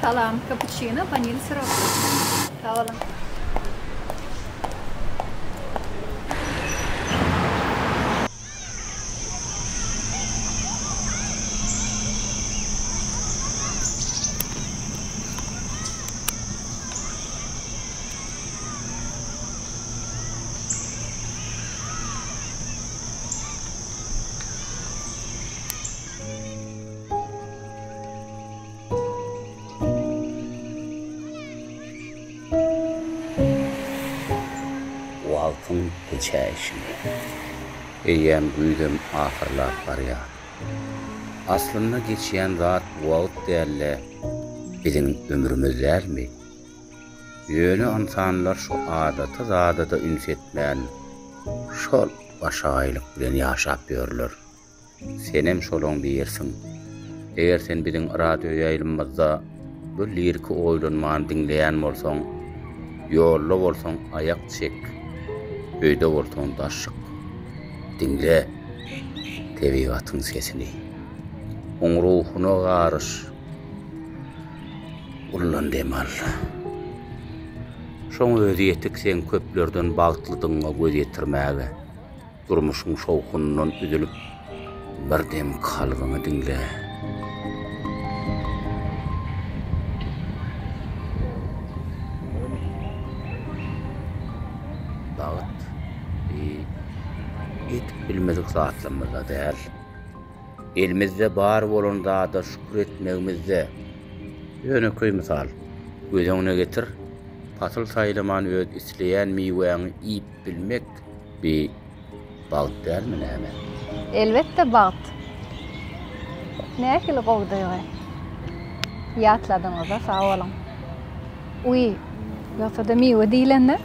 Salam, kapuçino, wanil siroply. Sag boluň. Wagtyň geçäýşini. Eýýäm güýzem ahyrlap barýar. Aslynda geçýän zat wagt däl-de, biziň ömrümiz dälmi? Ýöne ynsanlar şu adaty zada-da üns etmän, şol başagaýlyk bilen ýaşap ýörler. Senem şolaň birisiň. Eger sen biziň radioýaýlymymyzda bu liriki oýlanmany diňleýän bolsaň, ýolda bolsaň aýak çek, öýde bolsaň daş çyk. Diňle tebigatyň sesini. Oň ruhuna garyş. Ullan dem al. Şoň özi ýetik seň köplerden bagtlydygyňa göz ýetirmäge. Durmuşyň şowhunyndan üzülip, bir dem kalbyňy diňle. Bagt edip bilmedik zatlarymyzda däl. Elimizde bar bolan zada şükür etmegimizde. Ýönekeý mysal, göz öňüne getir, pasyl saýlaman öz isleýän miwäňi iýip bilmek Bi bagt dälmi näme? Elbetde bagt. Nähili gowy duýgy. Ýatladyňyza sag boluň. Uý, ýogsa-da miwe diýlende.